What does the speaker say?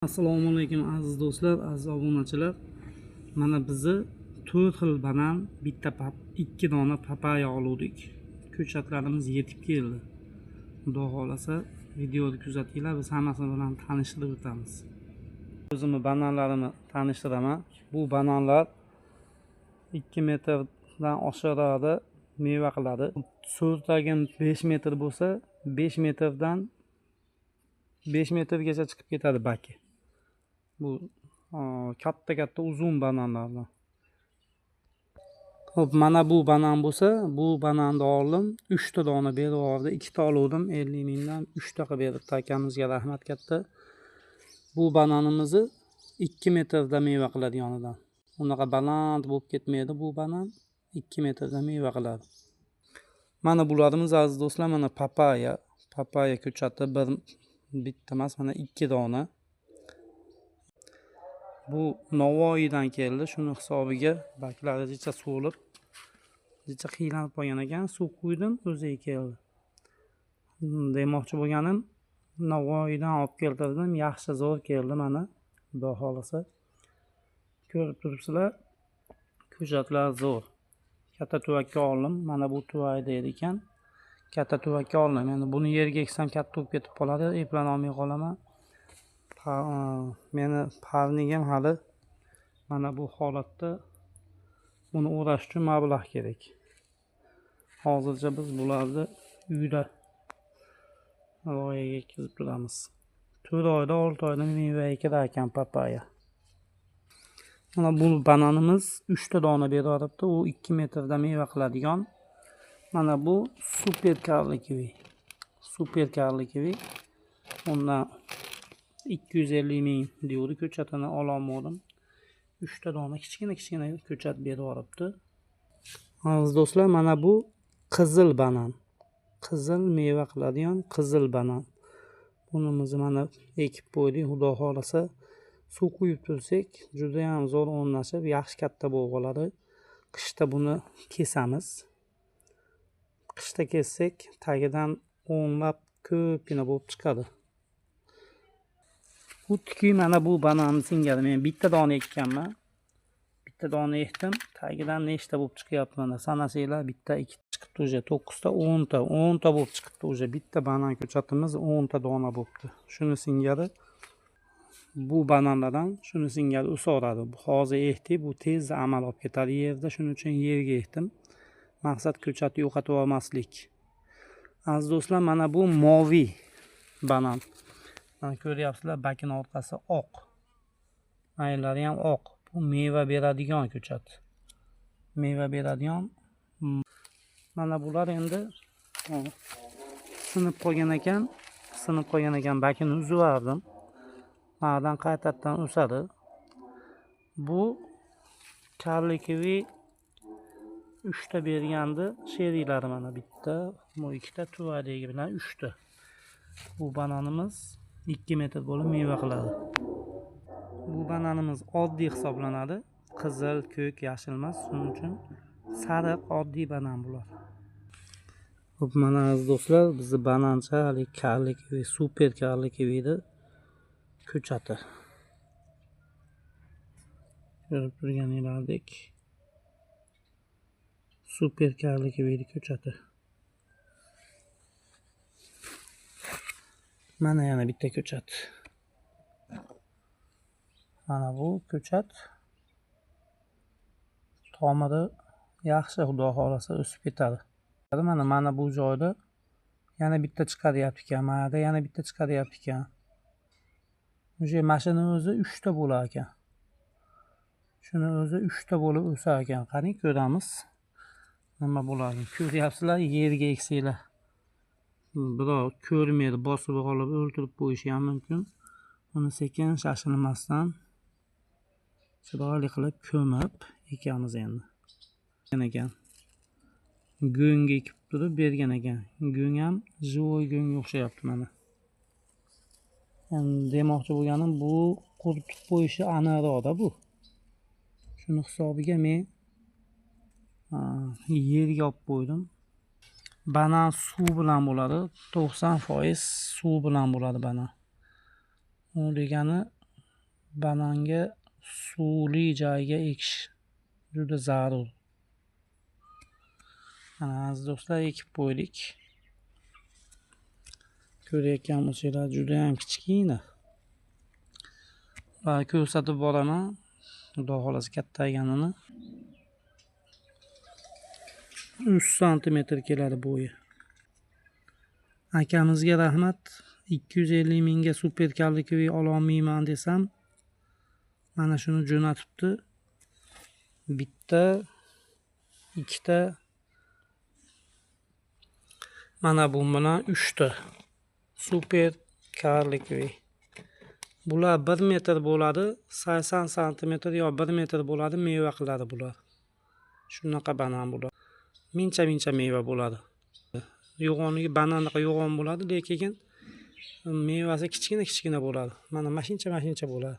Assalomu alaykum, aziz do'stlar, aziz obunachilar. Mana bizni 4 xil banan, bitta 2 dona papaya oluvdik. Ko'chatlarimiz yetib keldi. Xudo xohlasa videoni kuzatinglar, biz hammasi bilan tanishtirib o'tamiz. O'zimni bananlarimni tanishtiraman. Bu bananlar 2 metrdan oshiqroqda meva qiladi. So'rtagim 5 metr bo'lsa, 5 metrdan 5 metrgacha chiqib ketadi baki. Bu katta-katta uzun bananlardan. Xo'p, mana bu banan bo'lsa, bu bananni oldim, 3 ta dona berib yubordi, 2 ta oluvdim, 50 mingdan 3 ta qilib beribdi akamizga, rahmat katta. Bu bananimizni 2 metrda meva qiladi yonidan. Unaqa baland bo'lib ketmaydi bu banan, 2 metrda meva qiladi. Mana bularimiz, aziz do'stlar, mana papaya, papaya ko'chati bir bitta emas, mana 2 dona. Bu Navoiydan keldi, shuni hisobiga baklari jicha so'lib, jicha qiylanib qolgan ekan, suv quydim, o'ziga keldi. Demoqchi bo'lganim, Navoiydan olib keltirdim, yaxshi zo'r keldi mana, Xudo xohlasa. Ko'rib turibsizlar, ko'chatlar zo'r. Katta tuvakka oldim, mana bu tuvak deydi ekan. Katta tuvakka oldim. Endi buni yerga eksam katta bo'lib ketib qoladi, eplana olmay qolaman. Meni parnigim hali mana bu holatda, buni o'rash uchun mablag' kerak. Hozircha biz bularni uyda voyaga yetkazib turamiz. 4 oyda, 6 oyda mevaga kirar ekan papaya. Mana bu bananimiz 3 ta dona berib, u 2 metrda meva qiladigan. Mana bu super karlikivi. Super karlikivi. Undan 250 ming deydi, ko'chatini ololmadim. 3 ta dona kichkina-kichkina ko'chat berib yuboribdi. Aziz do'stlar, mana bu qizil banan. Qizil meva qiladigan qizil banan. Bunimizni mana ekib qo'ydik, Xudo xohlasa suv quyib tursak, juda ham zo'r o'rnashib, yaxshi katta bo'lib qoladi. Qishda buni kesamiz. Qishda kessak, tagidan o'nlab ko'pgina bo'lib chiqadi. Xuddiki mana bu bananni singari men bitta dona ekkanman. Bitta dona ekdim, tagidan nechta bo'lib chiqyapti mana sanasanglar, bitta, ikki chiqibdi уже, 9 ta, 10 ta, 10 ta bo'lib chiqibdi уже. Bitta banan ko'chatimiz 10 ta dona bo'libdi. Shuni singari bu bananlardan shuni singari o'saveradi. Bu hozir ekdik, bu tez amal olib ketadi yerda, shuning uchun yerga ekdim. Maqsad ko'chatni yo'qotib olmaslik. Aziz do'stlar, mana bu moviy banan. Mana ko'ryapsizlar, bakini orqasi oq. Maylari ham oq. Bu meva beradigan ko'chat. Meva beradigan. Mana bular endi sinib qolgan ekan. Sinib qolgan ekan, bakini uzivardim. Manadan qaytadan o'sadi. Bu karlikivi 3 ta bergandi. Sheriklari mana bitta, bu ikkita, tuvadagi bilan 3 ta. Bu bananimiz 2 metr bo'lib meva qiladi. Bu bananimiz oddiy hisoblanadi. Qizil, ko'k, yashil emas, shuning uchun sariq oddiy banan bular. Xo'p, mana aziz do'stlar, bizni banancha hali karlikivi, super karlikiviydi ko'chati. Ko'rib turganingizdek super karlikiviydi ko'chati. Mana yana bitta ko'chat. Mana bu ko'chat tomiri yaxshi, Xudo xohlasa o'sib ketadi. Mana bu joyda yana bitta chiqaryapti ekan, mana yerda yana bitta chiqaryapti ekan. O'sha mashina o'zi 3 ta bo'lar ekan. Shuni o'zi 3 ta bo'lib o'sar ekan. Qani ko'ramiz nima bo'larkan. Ko'ryapsizlar, yerga eksanglar birov ko'rmaydi, bosib olib o'ltirib qo'yishi ham mumkin. Uni sekin shoshilmasdan chiroyli qilib ko'mib ekamiz endi. Ekan. Go'ngga ekib turib bergan ekan. Go'ng ham живой go'ngga o'xshayapti mana. Endi demoqchi bo'lganim, bu quritib qo'yishi aniqroqda bu. Shuni hisobiga men yerga olib qo'ydim. Banan suv bilan bo'ladi. 90% suv bilan bo'ladi banan. U degani Bananga suvli joyga ekish juda zarur. Mana aziz do'stlar, ekib qo'ydik. Ko'rayotgan bo'lsanglar, juda ham kichkina. Va ko'rsatib boraman. Xudo xolasa kattayganini. 3 santimetr keladi bo'yi. Akamizga rahmat. 250 mingga super kallikivi ololmayman desam, mana shuni jo'natibdi. Bitta, ikkita, mana bu bilan 3 ta super karlikivi. Bular 1 metr bo'ladi, 80 santimetr yo 1 metr bo'ladi, meva qiladi bular. Shunaqa banan bular. Mincha-mincha meva bo'ladi. Yo'g'onligi banandaqa yo'g'on bo'ladi, lekin mevasi kichkina-kichkina bo'ladi. Mana mashincha-mashincha bo'ladi.